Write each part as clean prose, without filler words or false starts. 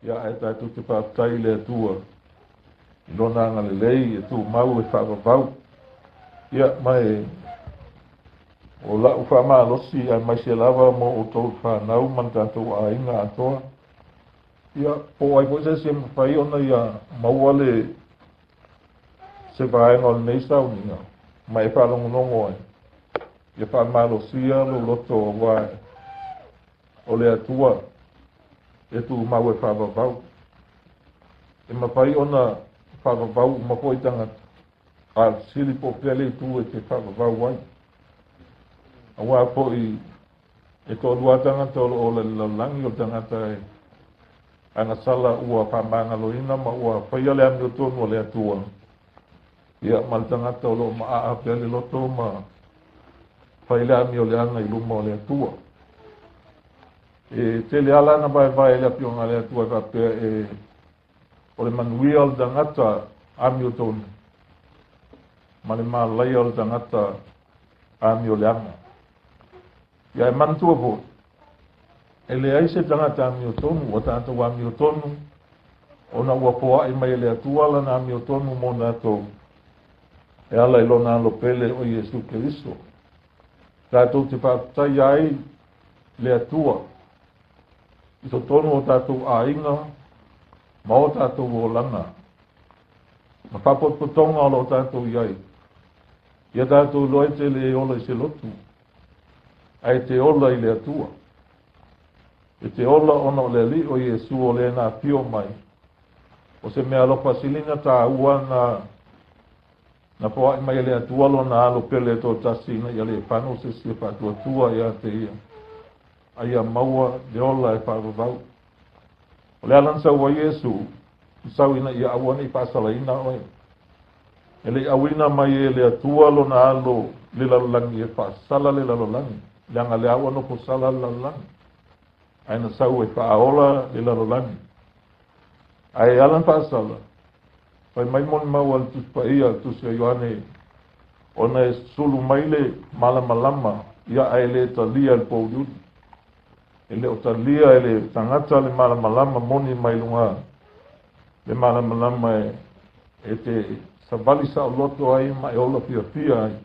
Ia, ae tatou te faafetai i le Atua i Lona agalelei e tumau e faavavau. Ia, ma e o la'u faamalosi aemaise lava mo outou fanau ma le tatou aiga atoa. Ia, po o ai foi se isi e mafai ona ia maua le se vaega o lenei sauniga ma e faalogologo ai, ia faamalosia lou loto auā o le Atua e tumau e faavavau. E mafai ona faavavau uma foi tagata, a o le fesili po o fea le itu e te faavavau ai. Auā foi e toalua tagata o lo o ola i le lalolagi, o le tagata e agasala ua faamagaloina ma ua faia le amiotonu a le Atua, ia ma le tagata o lo o maaa pea le loto ma fai le amioleaga i luma o le Atua. E tele ala na vaevae le afioga a le Atua e faapea e o le manuia o le tagata amiotonu ma le malaia o le tagata amioleaga. Ia e manatua foi, e leai se tagata amiotonu, ua tatou amiotonu ona ua foai mai e le Atua lana amiotonu mo tatou e ala i lona alo pele o Iesu Keriso. Tatou te faafetai ai le Atua i totonu o tatou aiga ma o tatou olaga ma faapotopotoga o lo o tatou i ai. Ia tatou iloa e te le ola i se lotu, ae te ola i le Atua. E te ola ona o le Alii o Iesu o le na afio mai. O se mea alofa sili na tāua na foai mai e le Atua lona alo pele e toatasi ina ia le fano se isi e faatuatua ia te ia, a ia maua le ola e faavavau. O le ala na sau ai Iesu, na sau ina ia aua ne i faasalaina oe. E le i auina mai e le Atua lona alo i le lalolagi e faasala le lalolagi, leaga lea ua nofo sala le lalolagi, ae na sau e faaola le lalolagi. Ae ala na faasala, fai mai molimau a le Tusi Paia, le Tusi a Ioane, ona e sulu mai le malamalama, ia ae le talia e le pouliuli. E le o talia e le tagata le malamalama moni mai luga, le malamalama e te savali saoloto ai ma e ola fiafia ai,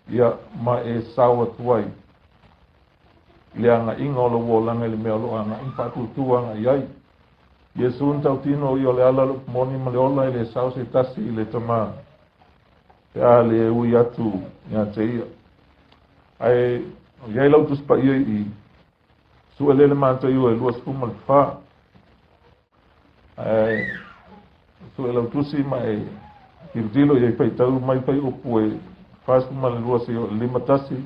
ia ma e sao atu ai i le agaiga o lou olaga i le mea o lo o agai ma faatuatua agai ai. Iesu na tautino o ia o le ala o le upu moni ma le ola, e le sao se tasi i le Tama pe a le ui atu ia te ia. Ae o iai lau Tusi Paia i sue lele Mataio e 24. Ae sue lau tusi ma e tilotilo i ai faitau mai fai upu e 42 seia oo i le 51.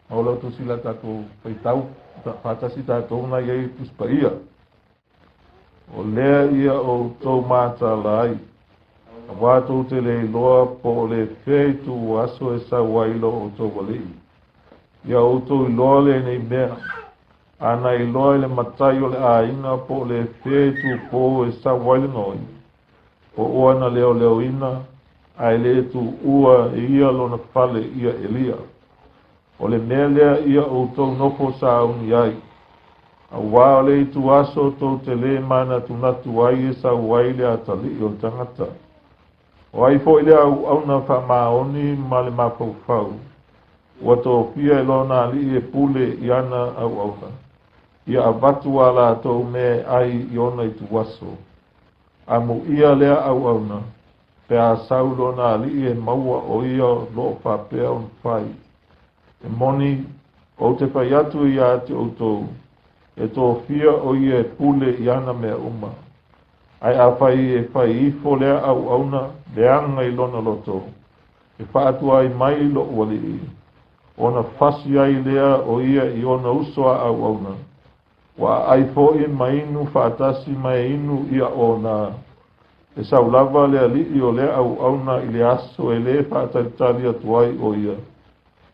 Ma o lau tusi la tatou faitau faatasi tatou na i ai Tusi Paia. O lea ia outou mataala ai, auā tou te le iloa po o le fea ituaso e sau ai lo outou Alii. Ia outou iloa lenei mea, a na iloa e le matai o le aiga po o le fea itupō e sau ai le gaoi, po ua na leoleoina ae le tuua e ia lona fale ia elia. O le mea lea ia outou nofo sauni ai, auā o le ituaso tou te lē manatunatu ai e sau ai le atalii o le tagata. O ai foi le auauna faamaoni ma le mafaufau, ua tofia e lona alii e pule i ana auauna, ia avatu a latou mea e ai i ona ituaso. Amuia lea auauna, pe a sau lona alii e maua o ia o lo o faapea ona fai. E moni, ou te fai atu ia te outou, e tofia o ia e pule i ana mea uma. Ae afai e fai ifo lea auauna leaga i lona loto, e faatuai mai lo'u alii, ona fasi ai lea o ia i ona uso a auauna, ua aai foi ma inu faatasi ma e inu ia ona, e sau lava le alii o lea auauna i le aso e lē faatalitali atu ai o ia,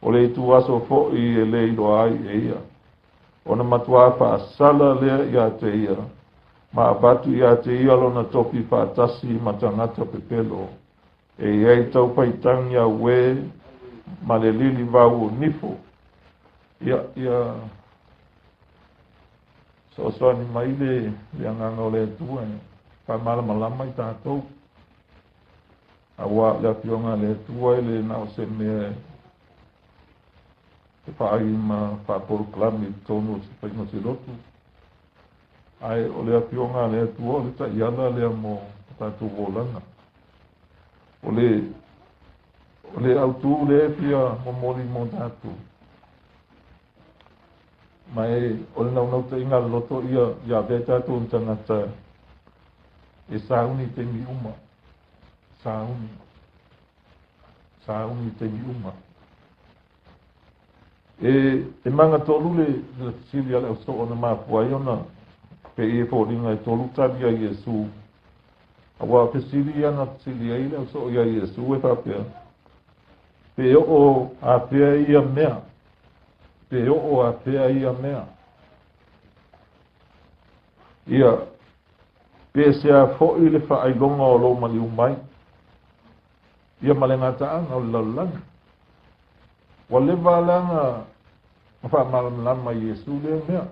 o le ituaso foi e lē iloa ai e ia. Ona matuā faasala lea ia te ia, ma avatu ia te ia lona tofi faatasi ma tagata pepelo, e i ai taufaitagi auē ma le lilivau o nifo. Ia, ia Fesoasoani mai le le Agaga o le Atua e faamalamalama i tatou, auā o le Afioga a le Atua e le na o se mea e faai ma faapolokalame i totonu o se faiga o se lotu, ae o le Afioga a le Atua o le taiala lea mo tatou olaga. O le o le autū lea e fia momoli mo tatou, ma e o le naunautaiga a le loto ia ia avea i tatou ma tagata e sauni i taimi uma, sauni, sauni i taimi uma. E, e magatolu le, le fesili a le ausoo na mafua ai ona pei e foliga e tolu tali a Iesu. Auā o fesili ia na fesili ai le ausoo iā Iesu e faapea, Pe oo afea ia mea? Pe oo afea ia mea? Ia, pe sea foʻi le faailoga o lou maliu mai, ia ma le gataaga o le lalolagi? Ua leva la na faamalamalama e Iesu lea mea.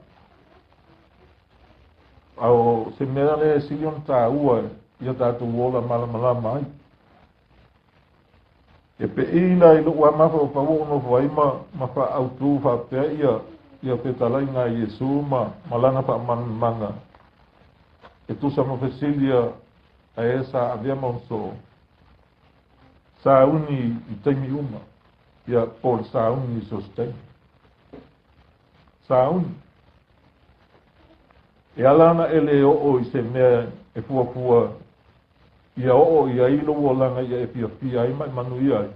A o se mea lea e sili ona taua ia tatou ola malamalama ai. E pei la i lou lava mafaufau ua ou nofo ai ma, ma faaautu faapea ia, ia fetalaiga a Iesu ma, ma lana faamalamalamaga e tusa ma fesili a, a e sa avea ma ona soo, sauni i taimi uma, ia po o le sauni i so o se taimi. Sauni. E ala ana e le oo i se mea e fuafua ia oo i ai lou olaga ia e fiafia ai ma e manuia ai,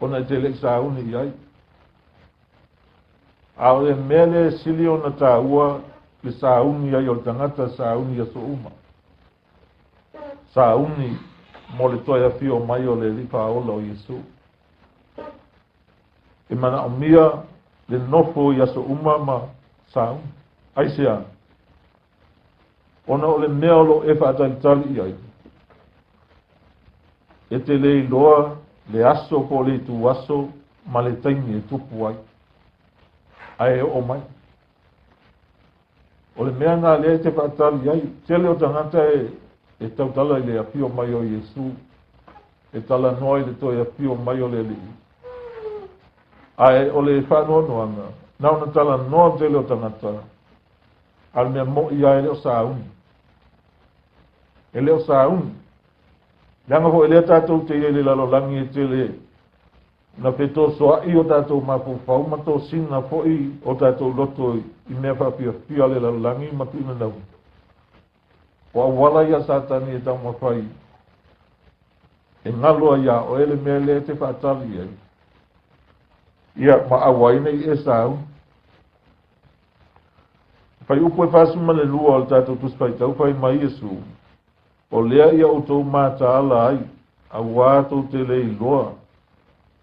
ona e te le i sauni i ai. A o le mea lea e sili ona taua le sauni ai o le tagata, sauni i aso uma. Sauni mo le toe afio mai o le Alii Faaola o Iesu. E manaomia le nofo i aso uma ma sauni. Aisea? Ona o le mea o lo o e faatalitali i ai, e te le iloa le aso po o le ituaso ma le taimi e tupu ai, ae oo mai. O le mea lena lea e te faatali ai. Tele o tagata e, e tautala i le afio mai o Iesu, e talanoa i le toe afio mai o le Alii. Ae o le faanoanoaga, na ona talanoa le tele o tagata, a o le mea moʻi lava e le o sauni. E le o sauni. Leaga foi lea tatou te i ai i le lalolagi e tele na fetosoaʻi o tatou mafaufau ma tosina foi o tatou loto i mea faafiafia a le lalolagi ma tuuina nauna. O auala ia a Satani e taumafai e galo ai iā oe le mea lea e te faatali i ai, ia ma aua ai ne i e sauni. Fuaiupu e 42 o le tatou Tusi Faitau fai mai Iesu, O lea ia outou mataala ai, auā tou te le iloa,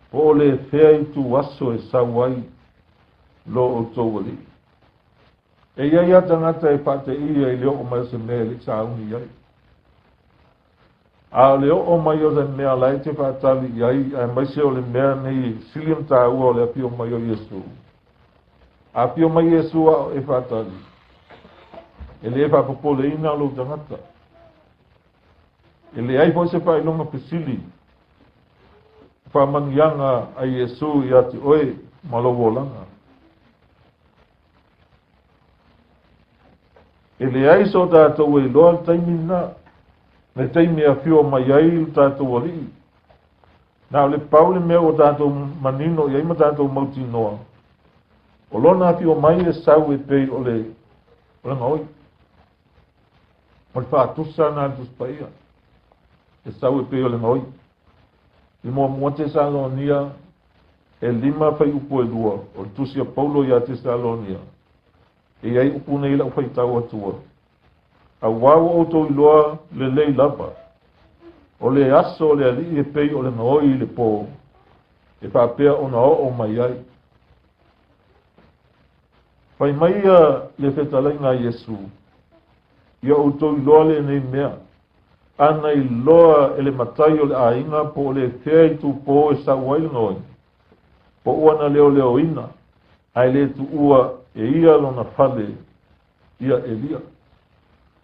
po o le fea ituaso e sau ai lo outou Alii. E i ai lava tagata e faateia i le oo mai o se mea e le i sauni i ai. A o le oo mai o se mea la e te faatali i ai, aemaise o le mea nei e sili ona taua o le afio mai o Iesu. A afio mai Iesu a o e faatali, e le faapopoleina lou tagata. E leai foi se faailoga fesili faamanuiaga a Iesu ia te oe ma lou olaga. E leai so tatou e iloa le taimi lena, le taimi e afio mai ai le tatou Alii. Na o le pau le mea ua tatou manino i ai ma tatou mautinoa, o lona afio mai e sau e pei o le, o le gaoi. O le faatusa na le Tusi Paia, e sau e pei o le gaoi. I muamua Tesalonia e lima fuaiupu e lua o le tusi a Paulo iā Tesalonia, e i ai upu nei lau faitau atua, Auā ua outou iloa lelei lava, o le aso o le Alii e pei o le gaoi i le pō, e faapea ona oo mai ai. Fai mai ia le fetalaiga a Iesu, Ia outou iloa lenei mea, ana iloa e le matai o le aiga po o le fea itupō e sau ai le gaoi, po ua na leoleoina, ae le tuua e ia lona fale. ia elia.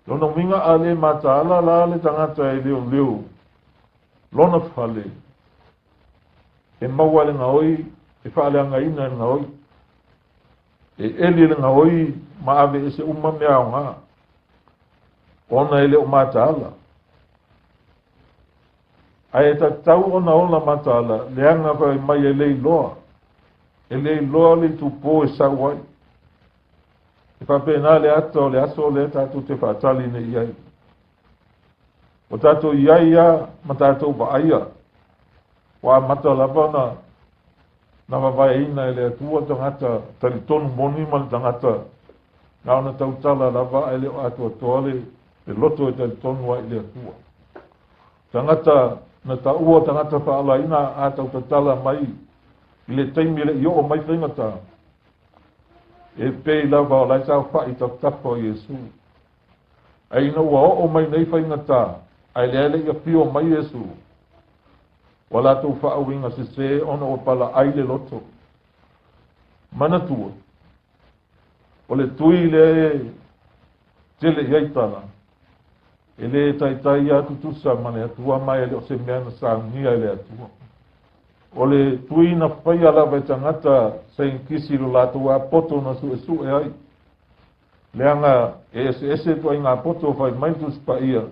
Lona uiga a lē mataala la le tagata e leoleo lona fale e maua e le gaoi e faaleagaina e le gaoi e eli e le gaoi ma ave ese uma mea aogā ona e le o mataala. Ae tatau ona ola mataala leaga fai mai e le iloa e le iloa le itupō e sau ai. E faapena le ata o le aso lea tatou te faatali nei i ai. Ua tatou i ai a ma tatou vaaia ua amata lava ona na vavaeina e le Atua tagata talitonu moni ma le tagata na ona tautala lava ae le o atoatoa le loto e talitonu ai i le Atua. Tagata na taua tagata faalaina a tautatala mai i le taimi e le i oo mai faigata e pei lava o lae saofa'i tafatafa o Iesu. Ae ina ua oo mai nei faigata ae lea le i afio mai Iesu ua latou faauiga sesē ona ua palaai le loto. Manatua o le tui lea e tele i ai tala e lē taitai a tutusa ma le Atua ma e le o se mea na saunia e le Atua. O le tui na faia lava e tagata sainikisi lo latou apoto na suʻesuʻe ai leaga e eseese ituaiga poto fai mai Tusi Paia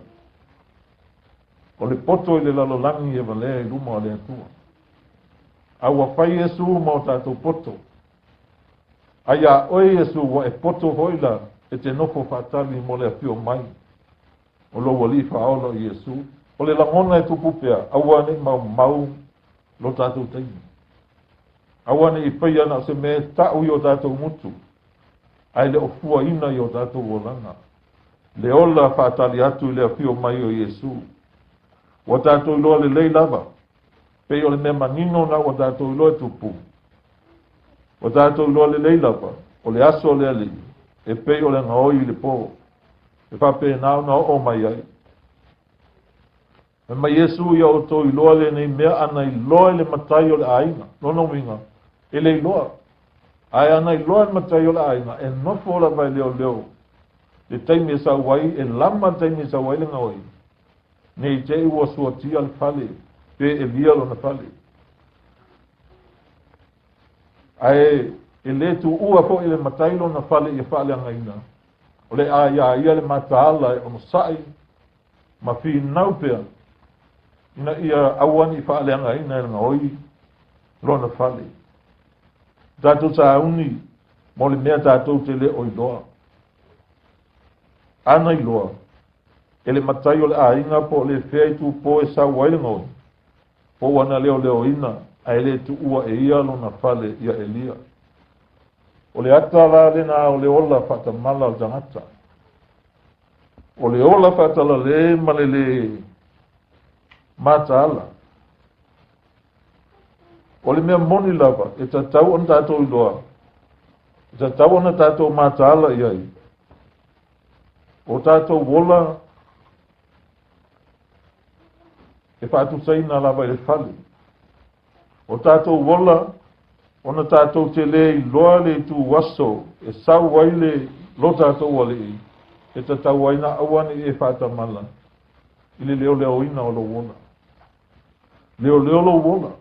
o le poto i le lalolagi e valea i luma o le Atua. A ua fai Iesu ma o tatou poto. Ai a oe Iesu ua e poto foi la e te nofo faatali mo le afio mai o lou alii faaola o Iesu. O le lagona e tupu pea aua neʻi maumau lo tatou taimi. Aua neʻi faia na o se mea e taʻu i o tatou gutu ae le o fuaina i o tatou olaga. Le ola faatali atu i le afio mai o Iesu. Ua tatou iloa lelei lava pei o le mea manino na ua tatou iloa e tupu. Ua tatou iloa lelei lava o le aso o le Alii e pei o le gaoi i le pō. E faapena ona oo mai ai. Fai mai Iesu ia outou iloa lenei mea ana iloa e le matai o le aiga. Lona uiga, e le iloa. Ae ana iloa e le matai o le aiga, e nofo lava e leoleo le taimi e sau ai, e lama le taimi e sau ai le gaoi, ne i te i ua suatia le fale, pe elia lona fale. Ae e lē tuua foʻi le matai lona fale ia faaleagaina, o le a iā ia le mataala e onosaʻi ma finau pea ina ia aua neʻi faaleagaina e le gaoi lona fale. Tatou sauni mo le mea tatou te le o iloa. Ana iloa e le matai o le aiga po o le fea itupō e sau ai le gaoi, po ua na leoleoina ae lē tuua e ia lona fale ia elia. O le ata la lena o le ola faatamala o le tagata. O le ola faatalalē ma le lē mataala. O le mea moni lava e tatau ona tatou iloa, e tatau ona tatou mataala i ai. O tatou ola e faatusaina lava i le fale. O tatou ola ona tatou te lē iloa le itu aso e sau ai le lo tatou alii e tatau ai na aua neʻi e faatamala i le leoleoina o lou ola. Leoleo lou ola.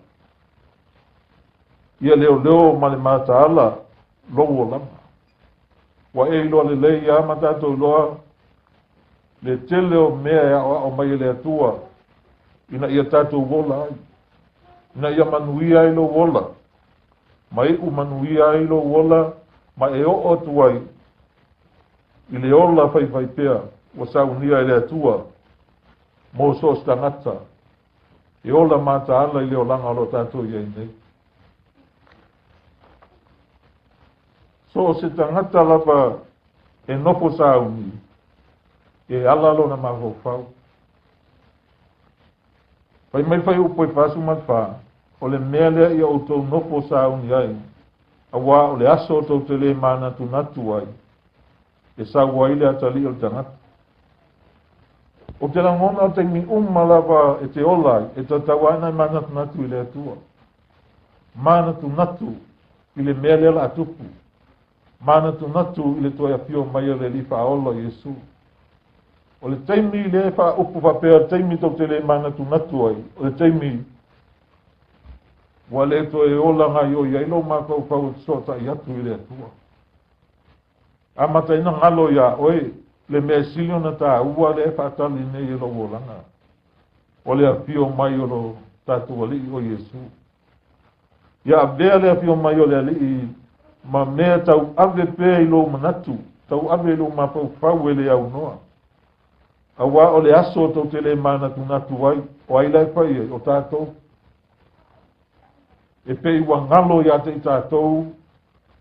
Ia leoleo ma le mataala lou olaga. Ua e iloa lelei a ma tatou iloa le tele o mea e aʻoaʻo mai e le Atua ina ia tatou ola ai. Ina ia manuia ai lou ola. Ma iʻu manuia ai lou ola ma e oo atu ai i le ola faifaipea ua saunia e le Atua mo so o se tagata e ola mataala i le olaga o lo o tatou i ai nei. So o se tagata lava e nofo sauni e ala lona mafaufau. Fai mai Fuaiupu e 44, o le mea lea ia outou nofo sauni ai, auā o le aso tou te lē manatunatu ai, e sau ai le atalii o le tagata. O te lagona o taimi uma lava e te ola ai, e tatau ai na e manatunatu i le Atua. Manatunatu i le mea lea la tupu. Manatunatu i le toe afio mai o le Alii Faaola o Iesu. O le taimi lea e faaupu faapea o le taimi tou te le manatunatu ai, o le taimi ua le toe ola gaoioi ai lou mafaufau e fesootai atu i le Atua. Amataina galo iā oe le mea e sili ona taua lea e faatali nei e lou olaga, o le afio mai o lo tatou Alii o Iesu. Ia avea le afio mai o le Alii ma mea tauave pea i lou manatu, tauave i lou mafaufau e le aunoa. Auā o le aso tou te le manatunatu ai, o ai la e fai ai? O tatou. E pei ua galo ia te i tatou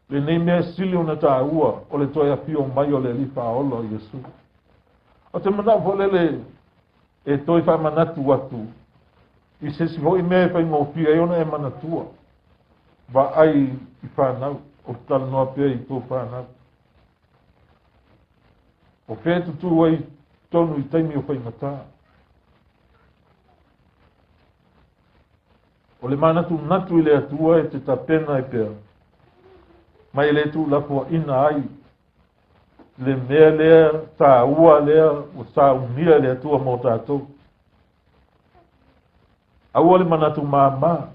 lenei mea e sili ona taua o le toe afio mai o le Alii Faaola o Iesu. Ou te manao foi lele e toe faamanatu atu i se isi foi mea e faigofie ai ona e manatua. Vaai i fanau, ou te talanoa pea i tou fanau. O fea e tutū ai tonu i taimi o faigata. O le manatunatu i le Atua e te tapena ai pea, ma e le tuulafoaina ai le mea lea taua lea ua saunia e le Atua mo tatou. Aua le manatu māmā.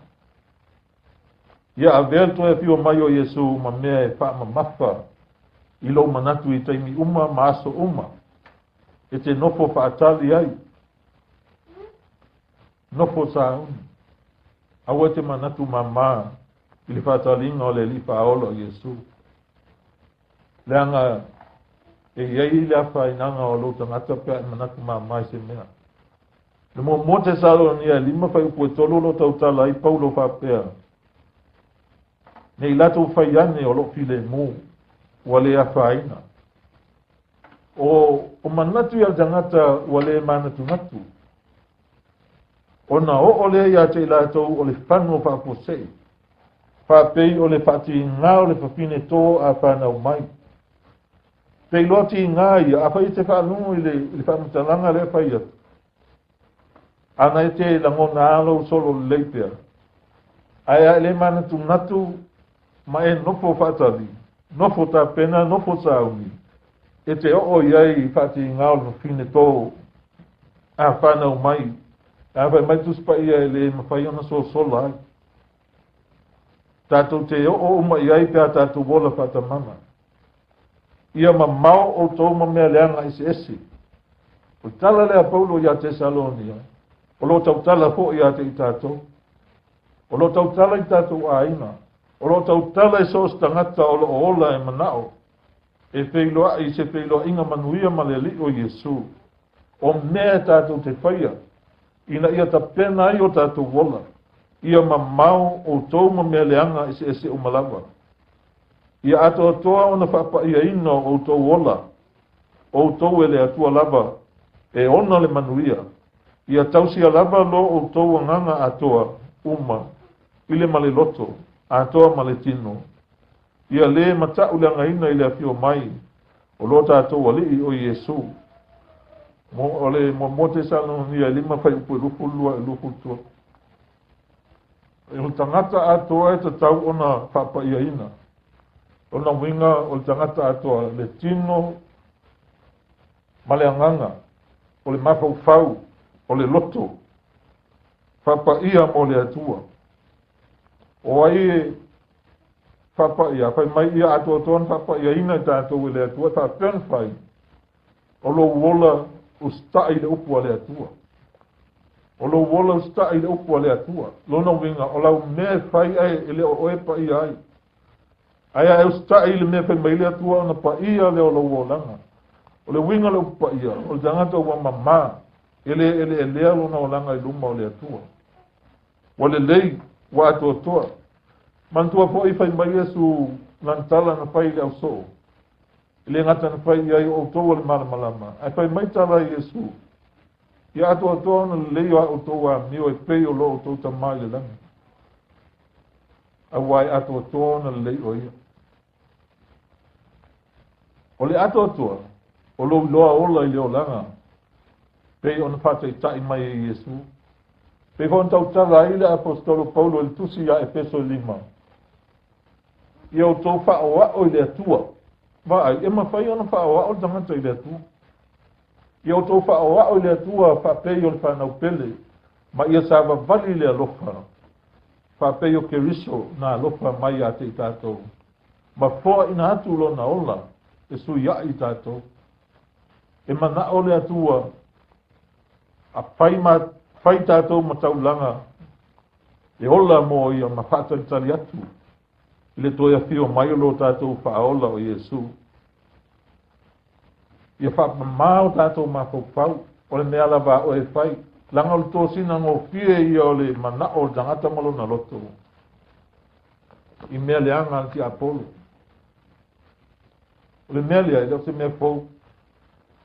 Ia avea le toe afio mai o Iesu ma mea e faamamafa i lou manatu i taimi uma ma aso uma e te nofo faatali ai. Nofo sauni. Aua e te manatu māmā i le faataliga o le Alii Faaola o Iesu. Leaga e i ai le afainaga o lou tagata pe a e manatu māmā i se mea. Le muamua Tesalonia e 5 fuaiupu e 3 o lo o tautala ai Paulo faapea, Ne i latou fai ane o loo filemu, ua le afaina. O, o manatu ia le tagata ua le manatunatu. Ona oo lea ia te i latou o le fanu o faafuasei, faapei o le faatigā o le fafine tō a fanau mai. Te iloa tigā ia, afai e te faalogo i le, i le faamatalaga lea e fai atu, ana e te lagona lava lou solo lelei pea, ae a e le manatunatu ma e nofo faatali, nofo tapena, nofo sauni, e te oo i ai i faatigā o le fafine tō a fanau mai, a fai mai Tusi Paia e le mafai ona sosola ai. Tatou te oo uma i ai pe a tatou ola faatamala. Ia mamao outou ma mea leaga eseese. O le tala lea a Paulo iā Tesalonia, o lo o tautala foi ia te i tatou. O lo o tautala i tatou aiga. O lo o tautala i so o se tagata o lo o ola e manao e feiloai i se feiloaiga manuia ma le Alii o Iesu. O mea e tatou te faia ina ia tapena ai o tatou ola, ia mamao outou ma mea leaga eseese uma lava. Ia atoatoa ona faapaiaina o outou ola, outou e le Atua lava e ona le manuia. Ia tausia lava lo outou agaga atoa uma i le ma le loto, atoa ma le tino. Ia le matauleagaina i le afio mai o lo tatou Alii o Iesu. Mo, o le muamua Tesalonia e 5 fuaiupu e 22 e 23. O le tagata atoa e tatau ona faapaiaina. Lona uiga o le tagata atoa, le tino ma le agaga, o le mafaufau, o le loto, faapaia mo le Atua. O ai e faapaia? Fai mai ia atoatoa ona faapaiaina i tatou e le Atua, e faapefea ona fai? O lou ola usitai i le upu a le Atua. O lou ola usitai i le upu a le Atua. Lona uiga, o lau mea e fai ae e le o oe e paia ai. Ae a e usitai i le mea e fai mai ai le Atua ona paia lea o lou olaga. O le uiga o le upu paia, o le tagata ua mamā, e le eleelea lona olaga i luma o le Atua. Ua lelei, ua atoatoa. Manatua foi fai mai Iesu lana tala na fai i le ausoo. E le gata na fai i ai o outou o le malamalama, ae fai mai tala a Iesu, Ia atoatoa ona lelei o a outou amio e pei o lo outou Tama i le lagi. Auā e atoatoa ona lelei o ia. O le atoatoa, o lou iloa ola i le olaga, pei ona faataitai mai e Iesu. Pei foi ona tautala ai le aposetolo Paulo i le tusi ia Efeso e 5. Ia outou faaoao i le Atua. Vaai, e mafai ona faaoao le tagata i le Atua. Ia outou faaoao i le Atua faapei o le fanau pele, ma ia savavali i le alofa, faapei o Keriso na alofa mai ia te i tatou, ma foaina atu lona ola e suiaʻi i tatou. E manao le Atua a fai, ma, fai tatou ma taulaga e ola mo ia ma faatalitali atu i le toe afio mai o lo tatou Faaola o Iesu. Ia faapamā o tatou mafaufau, o le mea lava a oe e fai, leaga o le tosina gofie ia o le manao o le tagata ma lona loto i mea leaga a le tiapolo. O le mea lea, e le o se mea fou.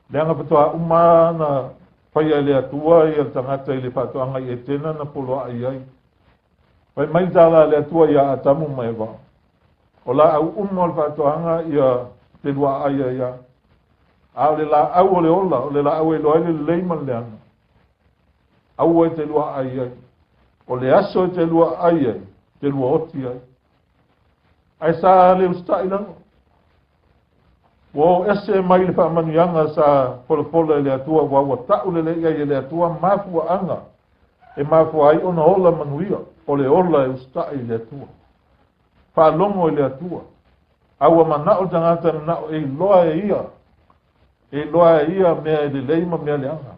Leaga faatoa uma na faia e le Atua ia le tagata i le faatoaga i Etena na poloai ai. Fai mai le tala a le Atua iā Atamu ma Eva, o laau uma o le faatoaga ia te luaai ai a. A o le laau o le ola, o le laau e iloa ai le lelei ma le leaga, aua e te luaai ai. O le aso e te luaai ai, te luaoti ai. Ae sa le usitai lava. Ua o ese mai le faamanuiaga sa folafola e le Atua, aua ua tau lelei ai e le Atua mafuaaga e mafua ai ona ola manuia, o le ola e usitai i le Atua. Faalogo i le Atua. A ua manao le tagata e manao e iloa e ia, e iloa e ia mea e lelei ma mea leaga.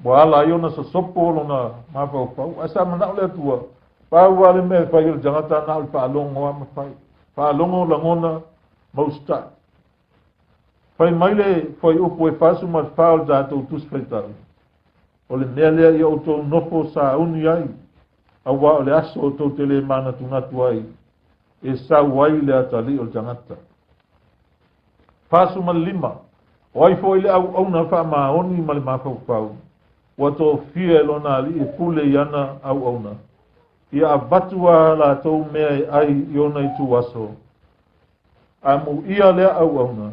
Ua ala ai ona sosopo lona mafaufau. Ae sa manao le Atua, pau lava le mea e fai e le tagata na o le faalogo lava ma fai. Faalogo, lagona, ma usitai. Fai mai le fuaiupu e 44 o le tatou Tusi Faitau, O le mea lea ia outou nofo sauni ai, auā o le aso tou te le manatunatu ai, e sau ai le atalii o le tagata. 45, O ai foi le auauna faamaoni ma le mafaufau, ua tofia e lona alii e pule i ana auauna, ia avatu a latou mea e ai i ona ituaso, Amuia lea auauna,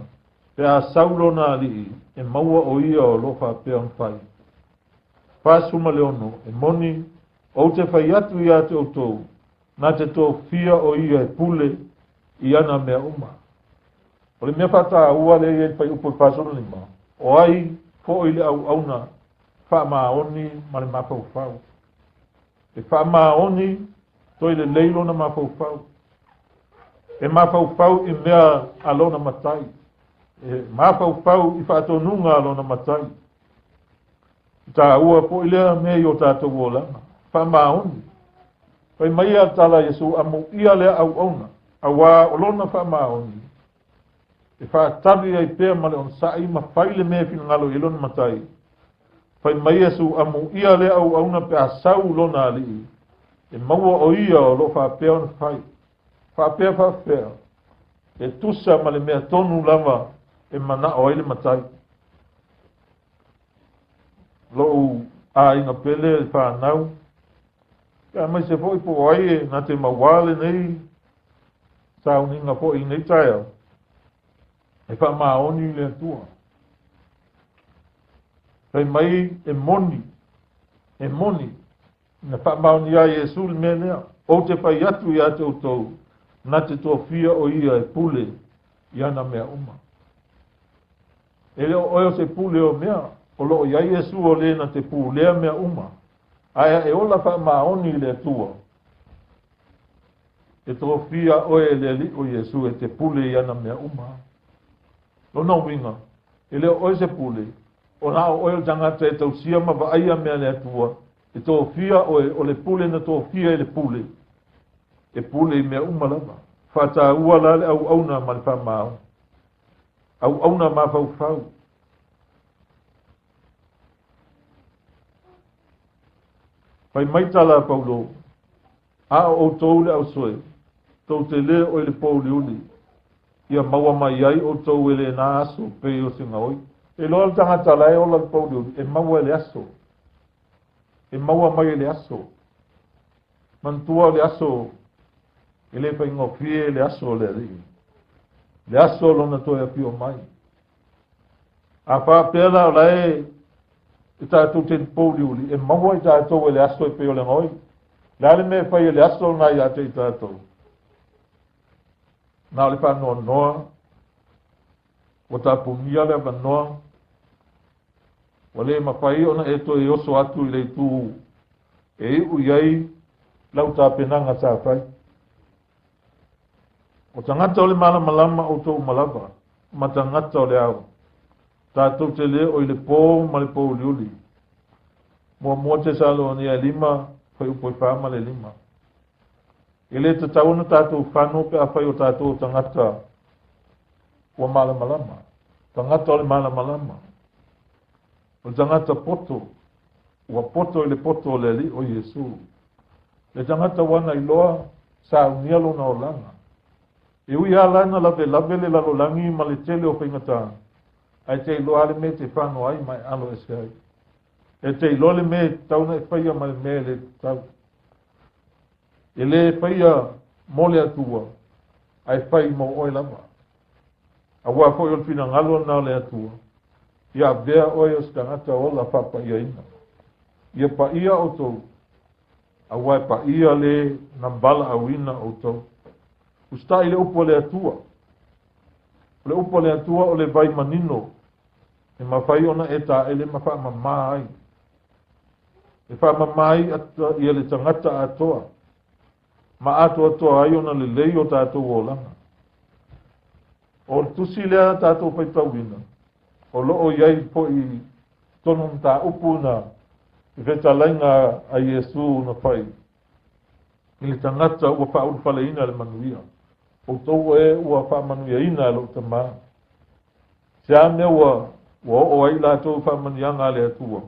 pe a sau lona alii, e maua o ia o lo o faapea ona fai. 46, E moni, ou te fai atu ia te outou, na te tofia o ia e pule i ana mea uma. O le mea faataua lea e i ai le fuaiupu e 45, o ai foi le auauna faamaoni ma le mafaufau? E faamaoni toe lelei lona mafaufau. E mafaufau i mea a lona matai. E mafaufau i faatonuga a lona matai. E taua foi lea mea i o tatou olaga. Faamaoni. Fai mai a tala Iesu, amuia lea auauna, auā o lona faamaoni, e faatali ai pea ma le onosai ma fai le mea e finagalo i ai lona matai. Fai mai Iesu, amuia lea auauna pe a sau lona alii, e maua o ia o lo o faapea ona fai. Faapea faapea, e tusa ma le mea tonu lava e manao ai le matai. Lou aiga pele le fanau, aemaise foi po o ai e na te mauā lenei sauniga foi i lenei taeao, e faamaoni i le Atua. Fai mai e moni, e moni, na faamaonia ai Iesu le mea lea, ou te fai atu ia te outou, na te tofia o ia e pule i ana mea uma. E le o oe o se pule o mea, o lo o i ai Iesu o le na te pulea mea uma, ae a e ola faamaoni i le Atua, e tofia oe e le Alii o Iesu e te pule i ana mea uma. Lona uiga, e le o oe se pule, o na o oe o le tagata e tausia ma vaaia mea a le Atua, e tofia oe o le pule na tofia e le pule, e pule i mea uma lava. Faataua la le auauna ma le faamaoni. Auauna mafaufau. Fai mai tala a Paulo, a o outou le ausoe, tou te le o i le pouliuli, ia maua mai ai outou e lena aso pei o se gaoi. E iloa le tagata la e ola le pouliuli, e maua e le aso. E maua mai e le aso. Manatua o le aso e le faigofie le aso o le Alii, le aso o lona toe afio mai. A faapea la o la e e tatou te pouliuli, e maua i tatou e le aso e pei o le gaoi. Le a le mea e fai e le aso lena ia te i tatou? Na o le faanoanoa ua tapunia le avanoa, ua le mafai ona e toe oso atu i le itu e iu i ai lau tapenaga sa fai. O tagata o le malamalama outou uma lava, ma tagata o le ao. Tatou te le o i le pō ma le pōuliuli. 1 Tesalonia e 5, fuaiupu e 4 ma le 5. E le tatau ona tatou fano pe afai o tatou o tagata ua malamalama. Tagata o le malamalama. O le tagata poto, ua poto i le poto o le Alii o Iesu. Le tagata ua na iloa saunia lona olaga. E ui lava la ina lavelave le lalolagi ma le tele o faigata, ae te iloa lava le mea e te fano ai ma e alo ese ai. E te iloa le mea e tatau ona e faia ma le mea e le tatau. E le faia mo le Atua, ae fai mo oe lava. Aua foi o le finagalo lena o le Atua, ia avea oe o se tagata ola faapaiaina. Ia paia outou, aua e paia le na valaauina outou. Usitai i le upu a le Atua. O le upu a le Atua o le vai manino e mafai ona e taele ma faamama ai. E faamama ai ia le tagata atoa, ma atoatoa ai ona lelei o tatou olaga. O le tusi lea tatou faitauina, o lo o i ai foi totonu o mataupu na i fetalaiga a Iesu na fai i le tagata ua faaulufaleina le manuia. Outou e ua faamanuiaina e lou Tama. Se a mea ua oo ai latou i faamanuiaga a le Atua,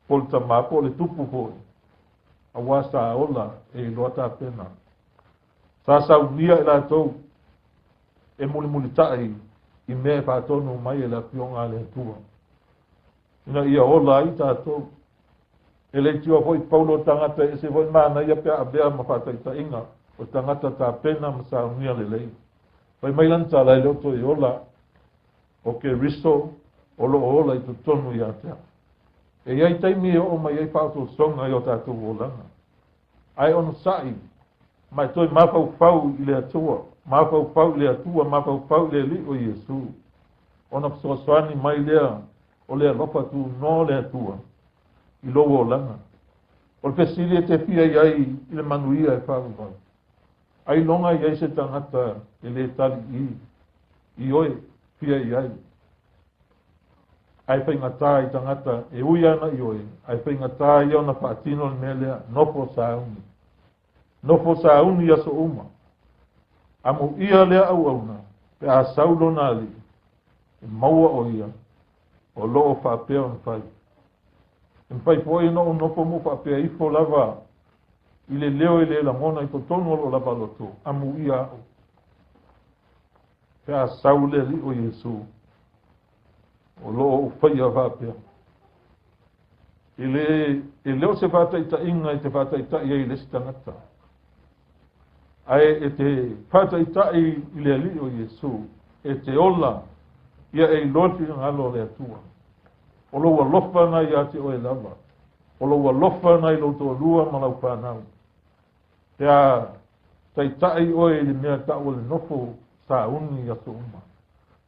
po o le Tama po o le Tupu foi, aua sa ola e iloa tapena. Sa saunia i latou e mulimulitai i mea e faatonu mai e le Afioga a le Atua, ina ia ola ai tatou. E leitioa foi Paulo tagata e ese foi manaia pe a avea ma faataitaiga o tagata tapena ma saunia lelei. Fai mai lana tala e le o toe ola o Keriso o lo o ola i totonu ia te au. E i ai taimi e oo mai ai faaosoosoga i o tatou olaga. Ae onosai ma e toe mafaufau i le Atua, mafaufau i le Atua, mafaufau i le Alii o Iesu. Ona fesoasoani mai lea o le alofa tunoa o le Atua i lou olaga. O le fesili e te fia i ai i le manuia e faavavau. Ailoga i ai se tagata e le tali i oe fia i ai. Ae faigata i tagata e ui ana i oe, ae faigata ia ona faatino le mea lea, nofo sauni. Nofo sauni i aso uma. Amuia lea auauna, pe a sau lona alii, e maua o ia, o lo o faapea ona fai. E mafai foi ona ou nofo ma ou faapea ifo lava i le leo e le lagona i totonu o lou lava loto, amuia au. Pe a sau le Alii o Iesu, o lo o ou faia faapea. E le o se faataitaiga e te faataitai ai i le isi tagata, ae e te faataitai i le Alii o Iesu, e te ola ia e iloa le finagalo o le Atua. O lou alofa na ia te oe lava, o lou alofa na i lou toalua ma lau fanau. Pe a taitai oe i le mea tau o le nofo sauni i aso uma.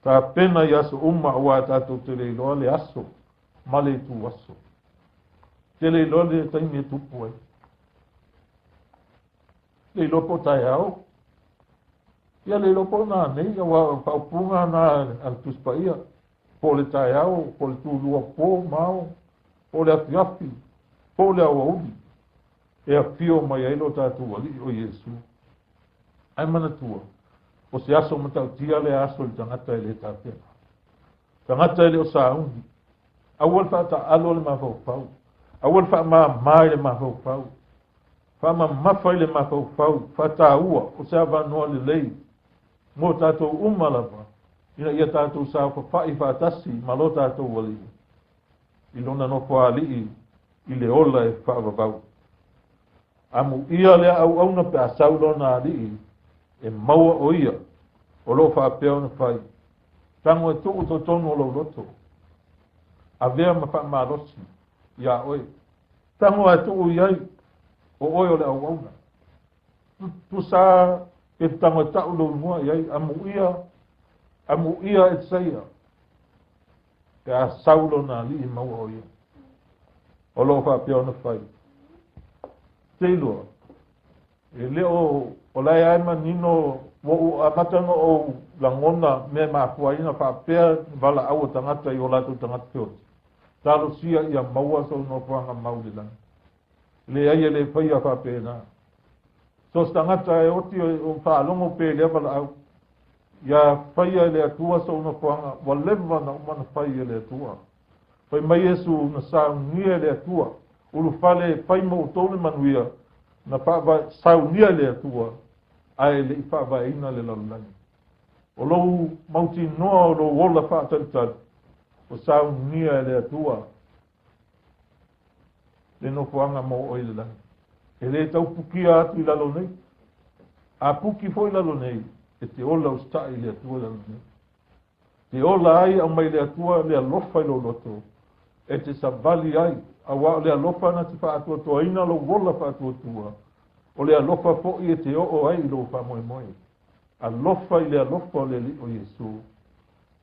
Tapena i aso uma aua tatou te le iloa le aso ma le itu aso. Te le iloa le taimi e tupu ai. Le iloa po o taeao. Ia le iloa po o nanei, aua faaupuga na a le Tusi Paia. Po o le taeao, po o le tulua po ma ao, po o le afiafi, po o le aoauli, e afio mai ai lo tatou Alii o Iesu. Ae manatua, o se aso matautia le aso i le tagata e le tapena. Tagata e le o sauni. Aua le faataalo le mafaufau. Aua le faamama i le mafaufau. Faamamafa i le mafaufau. Faataua o se avanoa lelei mo tatou uma lava, ina ia tatou saofafai faatasi ma lo tatou Alii i lona nofoalii i le ola e faavavau. Amuia lea auauna pe a sau lona alii e maua o ia o lo o faapea ona fai. Tago e tuu totonu o lou loto. Avea ma faamalosi ia oe. Tago e tuu i ai o oe o le auauna. Tusa Pe te tago e ta'u lou igoa i ai, amuia, amuia e te saia pe a sau lona alii maua o ia o loo faapea ona fai teiloa e le o o lae ae manino ua ou amata ona ou lagona mea e mafua ai ona faapea valaau o tagata i o latou tagata feoti. Talosia ia maua sou nofoaga mau i le lagi. Leai, e lē faia faapena. So se tagata e oti o faalogo pe lea valaau ia faia e le Atua sou nofoaga, ua leva na uma na fai e le Atua. Fai mai Iesu na saunia e le Atua ulufale e fai mo outou le manuia, na saunia e le Atua ae le'i faavaeina le lalolagi. O lou mautinoa o lou ola faatalitali ua saunia e le Atua le nofoaga mo oe i le lagi. E lē taupukia atu i lalo nei. A puki foi lalo nei, e te ola usita'i i le Atua i lalo nei. Te ola ai aumai le Atua le alofa i lou loto e te savali ai, auā o le alofa na te faatuatuaina lou ola faatuatua, o le alofa fo'i e te oo ai i lou faamoemoe. Alofa i le alofa o le Alii o Iesu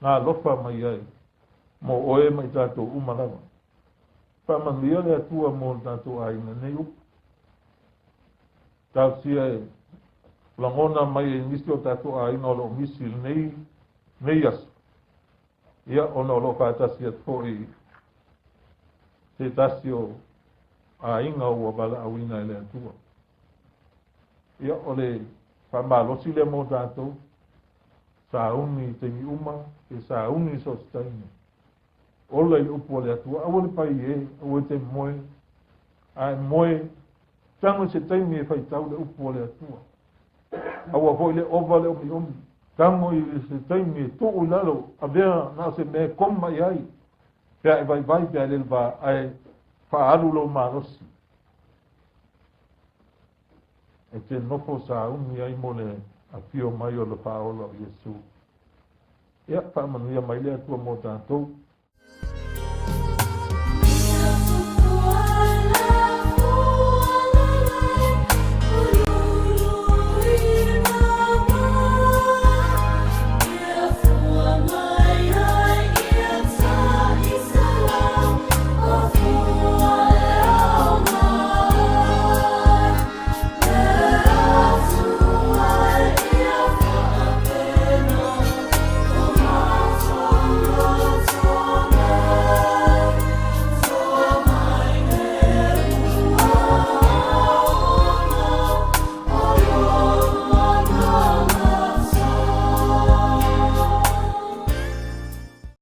na alofa mai ai mo oe ma i tatou uma lava. Faamanuia le Atua mo le tatou aiga nei upu. Talosia e lagona mai e nisi o tatou aiga o loo misi i lenei nei aso, ia ona o loo faatasi atu fo'i se tasi o aiga ua valaauina e le Atua. Ia o le faamalosi lea mo tatou sauni i taimi uma, e sauni so o se taimi. Ola i le upu a le Atua, aua le pai e, aua te moe, a e moe, tago se taimi e faitau le upu a le Atua. Aua foi le ova le omiomi, tago i se taimi e tuu i lalo, avea na o se mea e koma i ai, pe a e vaivai pe a e leleva, ae faaalu lou malosi. E te nofo sauni ai mo le afio mai o le Faaola o Iesu. Ia, faamanuia mai le Atua mo tatou.